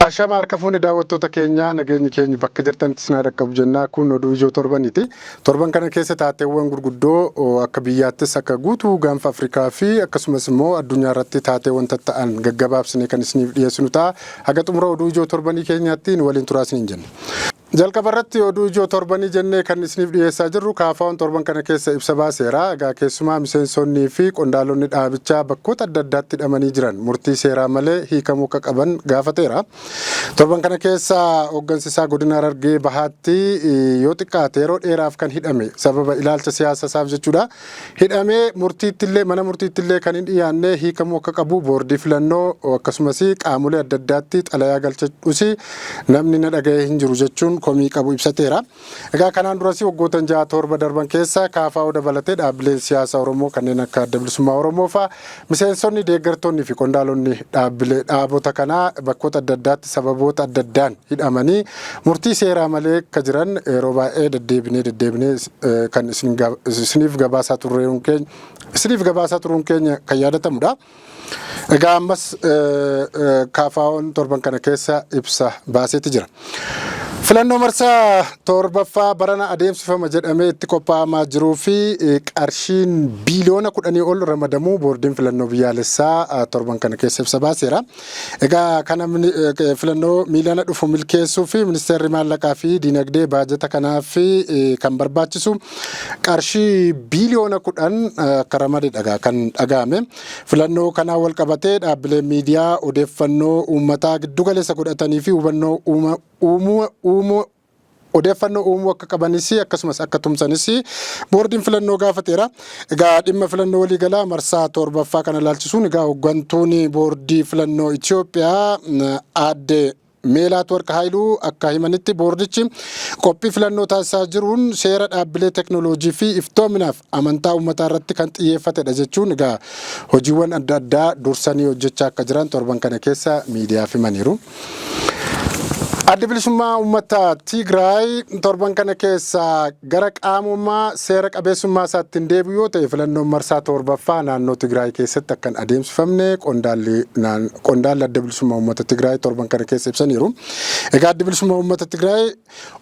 Ashama harka fuune daawwattoota keenyaa, nageenyi keenya bakka jirtanitti isin haa dhaqqabu jennaa. Kun oduu ijoo torbaniiti. Torban kana keessa taateewwan gurguddoo akka biyyaattis, akka guutuu gaanfa Afrikaa fi akkasumas immoo addunyaa irratti taateewwan tatta'an gaggabaabsine kan isiniif dhiyeessinu ta'a. Haga xumura oduu ijoo torbanii keenyaatti nu waliin turaa isiniin jenna. Jalqaba irratti oduu ijoo torbanii jennee kan isiniif dhiyeessaa jirru, KFO'n torban kana keessa ibsa baaseera. Egaa keessumaa miseensonnii fi qondaalonni dhaabichaa bakkoota adda addaatti hidhamanii jiran murtii seeraa malee hiikamuu akka qaban gaafateera. Torban kana keessa hooggansi isaa godina Harargee Bahaatti yoo xiqqaate yeroo dheeraaf kan hidhame sababa ilaalcha siyaasa isaaf jechuudha. Hidhamee murtiittillee, mana murtiittillee kan hin dhiyaanne hiikamuu akka qabu boordii filannoo akkasumas qaamolee adda addaatti xalayaa galchadhus namni na dhaga'ee hin jiru jechuun komii qabu ibsateera. Egaa kanaan duras waggoota 6, 7 darban keessa KFO dabalatee dhaabbileen siyaasa Oromoo kanneen akka Adda Bilisummaa Oromoo fa'aa miseensonni, deeggartoonni fi qondaalonni dhaabbilee dhaabota kanaa bakkoota adda addaatti sababoota adda addaan hidhamanii murtii seeraa malee akka jiran yeroo baay'ee deddeebinee deddeebinee kan isiniif gabaasaa turuun keenya kan yaadatamudha. Egaa ammas KFO'n torban kana keessa ibsa baaseeti jira. Filannoo marsaa torbaffaa barana adeemsifama jedhamee itti qophaa'amaa jiruu fi qarshiin biiliyoona 10 ol ramadamuu boordiin filannoo biyyaalessaa torban kana keessa ibsa baaseera. Egaa kana filannoo miilana dhufu milkeessuu fi ministeerri maallaqaa fi diinagdee baajata kanaaf kan barbaachisu qarshii biiliyoona 10 akka ramadedha kan dhaga'ame. Filannoo kanaan wal qabatee dhaabbileen miidiyaa odeeffannoo uummataa giddugaleessa godhatanii fi hubannoo uumuu odeeffannoo uumuu akka qabanis akkasumas akka tumsanis boordiin filannoo gaafateera. Egaa dhimma filannoo waliigalaa marsaa torbaffaa kana ilaalchisuun egaa hooggantuun boordii filannoo Itoophiyaa aadde Meelaat Warqa Haayiluu akka himanitti, boordichi qophii filannoo taasisaa jiruun seera dhaabbilee teknooloojii fi iftoominaaf amantaa uummataa irratti kan xiyyeeffatedha jechuun egaa hojiiwwan adda addaa dursanii hojjechaa akka jiran torban kana keessa miidiyaaf himaniiru. Addi Bilisummaa Uummata Tigraay torban kana keessa gara qaamummaa seera qabeessummaa isaatti hin deebi'u yoo ta'e filannoon marsaa torbaffaa naannoo Tigraay keessatti akka hin adeemsifamne qondaalli Adda Bilisummaa Uummata Tigraay torban kana keessa ibsaniiru. Egaa Addi Bilisummaa Uummata Tigraay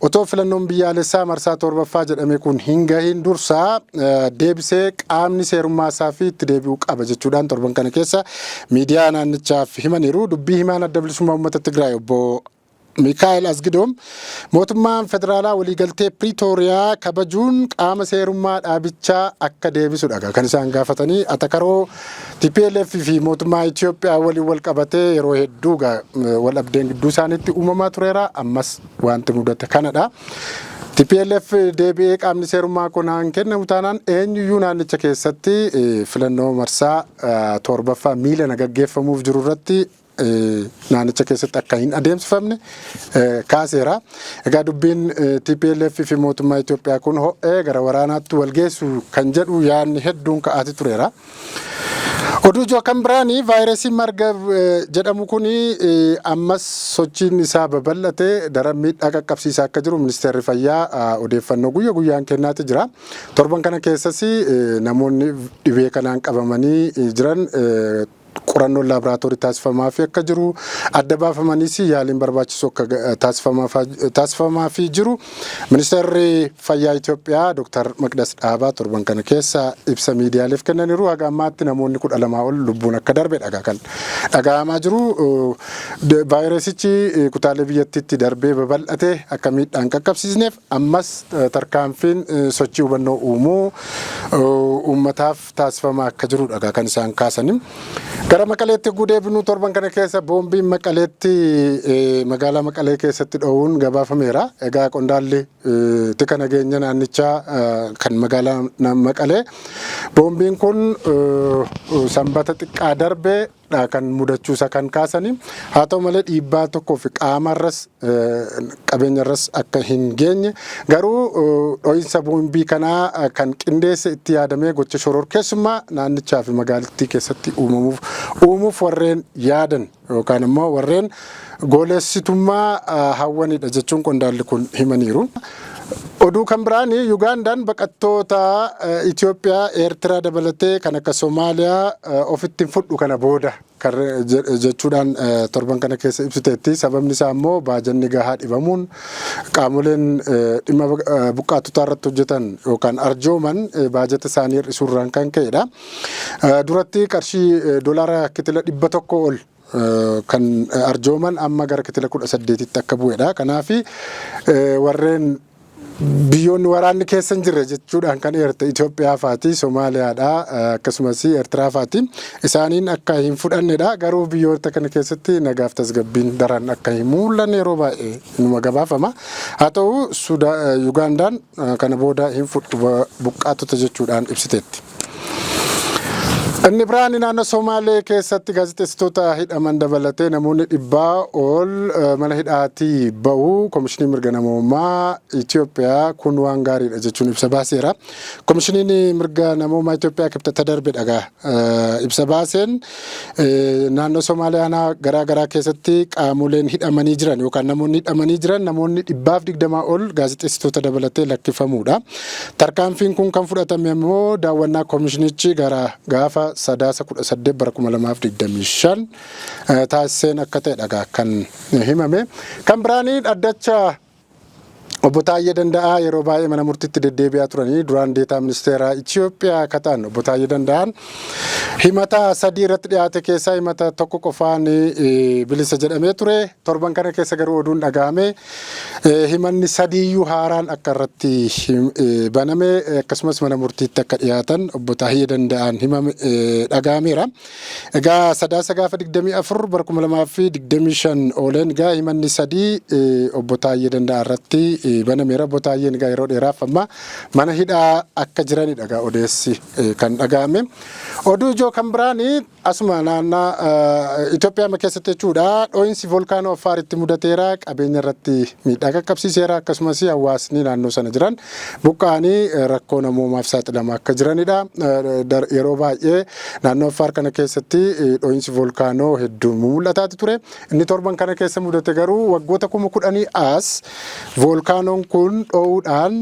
otoo filannoon biyyaalessaa marsaa torbaffaa jedhame kun hin gahin dursaa deebisee qaamni seerummaa isaa fi itti deebi'uu qaba jechuudhaan torban kana keessa miidiyaa naannichaaf himaniiru. Dubbii himaan Adda Bilisummaa Uummata Tigraay obbo Mikaa'el Asgidoom mootummaan federaalaa waliigaltee Piriitooriyaa kabajuun qaama seerummaa dhaabichaa akka deebisudha kan isaan gaafatanii. Atakaroo TPLF fi mootummaa Itoophiyaa waliin wal qabatee yeroo hedduu wal dhabdeen gidduu isaaniitti uumamaa tureera. Ammas wanti mudate kanadha. TPLF deebi'ee qaamni seerummaa kun haan kennamu taanaan eenyuyyuu naannicha keessatti filannoo marsaa torbaffaa miilana gaggeeffamuuf jiru irratti naannicha keessatti akka hin adeemsifamne kaaseera. Egaa dubbiin TPLF fi mootummaa Itoophiyaa kun ho'ee gara waraanaatti wal geessu kan jedhu yaadni hedduun ka'aati tureera. Oduu ijoo kan biraanii, vaayirasiin Maarbarg jedhamu kun ammas sochiin isaa babal'ate daran miidhaa qaqqabsiisaa akka jiru ministeerri fayyaa odeeffannoo guyya guyyaan kennaati jira. Torban kana keessas namoonni dhibee kanaan qabamanii jiran qorannoon laaboraatoorii taasifamaafii akka jiru, adda baafamaniis yaaliin barbaachisu akka taasifamaafii jiru ministeerri fayyaa Itoophiyaa Dr. Maqdas Dhaabaa torban kana keessa ibsa miidiyaaleef kennaniiru. Haga ammaatti namoonni 12 ol lubbuun akka darbe dhagaa kan dhaga'amaa jiru. Vaayirasichi kutaalee biyyattiitti darbee babal'ate akka miidhaan qaqqabsiisneef ammas tarkaanfiin sochii hubannoo uumuu uummataaf taasifamaa akka jirudha kan isaan kaasanii. Gara Maqaleetti yogguu deebinu, torban kana keessa boombiin Maqaleetti, magaalaa Maqalee keessatti dho'uun gabaafameera. Egaa qondaalli tika nageenya naannichaa kan magaalaa Maqalee boombiin kun sanbata xiqqaa darbe kan mudachuusaa kan kaasanii, haa ta'u malee dhiibbaa tokkoo fi qaamarras qabeenyarras akka hin geenye, garuu dho'iinsa boombii kanaa kan qindeesse itti yaadamee gocha shororkeessummaa naannichaa fi magaalittii keessatti uumamuuf uumuuf warreen yaadan yookaan immoo warreen goolessitummaa hawwanidha jechuun qondaalli kun himaniiru. Oduu kan biraan, Yugaandaan baqattoota Itoophiyaa, Eertiraa dabalatee kan akka Somaaliyaa ofitti hin fudhu kana booda jechuudhaan torban kana keessa ibsiteetti. Sababni isaa immoo baajanni gahaa dhibamuun qaamoleen dhimma buqqaatotaa irratti hojjetan yookaan arjooman baajata isaanii hir'isuurraan kan ka'edha. Duratti qarshii doolaara kitila 100 ol kan arjooman amma gara kitila 18tti akka bu'edha. Kanaaf warreen biyyoonni waraanni keessa hin jirre jechuudhaan kan eerte Itoophiyaa faati, Somaaliyaadha, akkasumas Eertiraa faati. Isaaniin akka hin fudhannedha. Garuu biyyoota kana keessatti nagaaf tasgabbiin daran akka hin mul'anne yeroo baay'ee inuma gabaafama. Haa ta'u, Yugaandaan kana booda hin fudhu buqqaatota jechuudhaan ibsiteetti. Inni biraan, naannoo Somaalee keessatti gaazexeessitoota hidhaman dabalatee namoonni 100 ol mana hidhaatii bahu Komishinii Mirga Namoomaa Itoophiyaa kun waan gaariidha jechuun ibsa baaseera. Komishiniin Mirga Namoomaa Itoophiyaa Kibxata darbe dhagaa ibsa baaseen, naannoo Somaaliyaa garaa garaa keessatti qaamoleen hidhamanii jiran yookaan namoonni hidhamanii jiran, namoonni 120 ol gaazexeessitoota dabalatee lakkifamuudha. Tarkaanfiin kun kan fudhatame immoo daawwannaa komishinichi gara gaafa Sadaasa 18 bara 2025 taasiseen akka ta'e dhagaa kan himame. Kan biraanii, dhaddacha Obbo Taayyee Danda'aa yeroo baay'ee mana murtiitti deddeebi'aa turanii, duraan deetaa ministeera Itoophiyaa akka ta'an Obbo Taayyee Danda'aan himata sadii irratti dhiyaate keessaa himata tokko qofaan bilisa jedhamee ture. Torban kana keessa garuu oduun dhaga'ame himanni sadiiyyuu haaraan akka irratti baname, akkasumas mana murtiitti akka dhiyaatan Obbo Taayyee Danda'aan himame dhaga'ameera. Egaa Sadaasa gaafa 24 bara 2025 ooleen egaa himanni sadii Obbo Taayyee Danda'aa irratti banameera. Obbo Taayyeen egaa yeroo dheeraaf amma mana hidhaa akka jiranidha egaa odeessi kan dhaga'ame. Oduu ijoo kan biraan, asuma naannaa Itoophiyaa keessatti jechuudha. Dhoo'insi volkaanoo Affaaritti mudateera. Qabeenya irratti miidhaa qaqqabsiiseera. Akkasumas hawaasni naannoo sana jiran buqqa'anii rakkoo namoomaaf saaxilamaa akka jiranidha. Yeroo baay'ee naannoo Affaar kana keessatti dhoo'insi volkaanoo hedduu mul'ataati ture. Inni torban kana keessa mudate garuu waggoota 10,000 as volkaanoon kun dho'uudhaan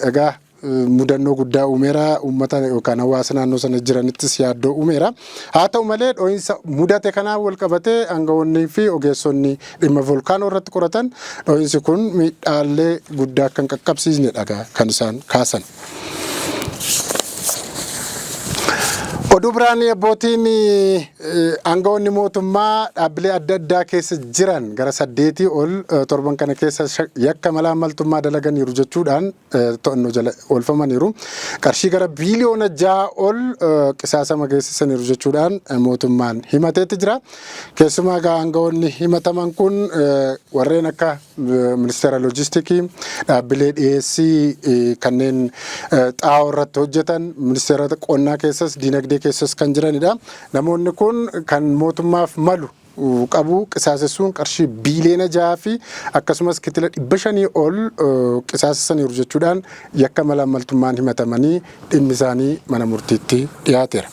egaa mudannoo guddaa uumeera, uummata yookaan hawaasa naannoo sana jiranittis yaaddoo uumeera. Haa ta'u malee, dhoo'insa mudate kanaan wal qabatee aangawoonnii fi ogeessonni dhimma volkaanoo irratti qoratan dhoo'insi kun miidhaalee guddaa akka hin qaqqabsiisnedha kan isaan kaasan. Oduu biraan, abbootiin aangawoonni mootummaa dhaabbilee adda addaa keessa jiran gara saddeetii ol torban kana keessa yakka malaammaltummaa dalaganiiru jechuudhaan to'annoo jala oolfamaniiru. Qarshii gara biiliyoona 6 ol qisaasama geessisaniiru jechuudhaan mootummaan himateetti jira. Keessumaa egaa aangawoonni himataman kun warreen akka ministeera loojistikii, dhaabbilee dhiyeessii kanneen xaa'oo irratti hojjetan, ministeera qonnaa keessas, diinagdee keessas kan jiranidha. Namoonni kun kan mootummaaf malu qabu qisaasessuun qarshii biiliyoona 6 fi akkasumas kitila 500 ol qisaasessaniiru jechuudhaan yakka malaammaltummaan himatamanii dhimmi isaanii mana murtiitti dhiyaateera.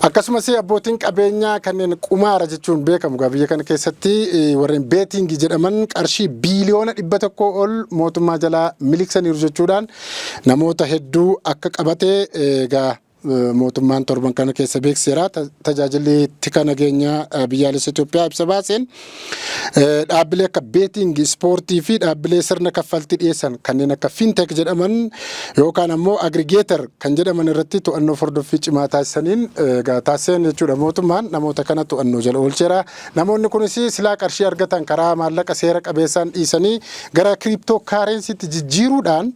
Akkasumas abbootiin qabeenyaa kanneen qumaara jechuun beekamu biyya kana keessatti warreen betting jedhaman qarshii biiliyoona 100 ol mootummaa jalaa miliqsaniiru jechuudhaan namoota hedduu akka qabate egaa mootummaan torban kana keessa beeksiseera. Tajaajilli tika nageenyaa biyyaalessa Itoophiyaa ibsa baaseen, dhaabbilee akka betting, ispoortii fi dhaabbilee sirna kaffaltii dhiyeessan kanneen akka fintech jedhaman yookaan ammoo aggregator kan jedhaman irratti to'annoo hordoffii cimaa taasisaniin egaa taasiseen jechuudha, mootummaan namoota kana to'annoo jala oolcheera. Namoonni kunis silaa qarshii argatan karaa maallaqa seera qabeessaan dhiisanii gara crypto currencytti jijjiiruudhaan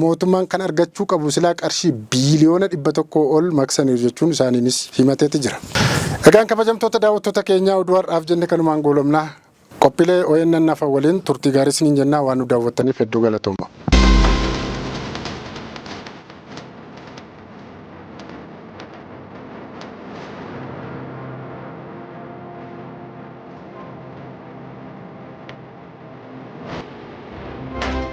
mootummaan kan argachuu qabu silaa qarshii biiliyoona 100 ol maqsaniiru jechuun isaaniinis himateeti jira. Egaan kabajamtoota daawwattoota keenyaa, oduu har'aaf jenne kanumaan goolabnaa. Qophiilee ONN nafa waliin turtii gaarii isiniin jennaa, waan nu daawwattaniif hedduu galatooma.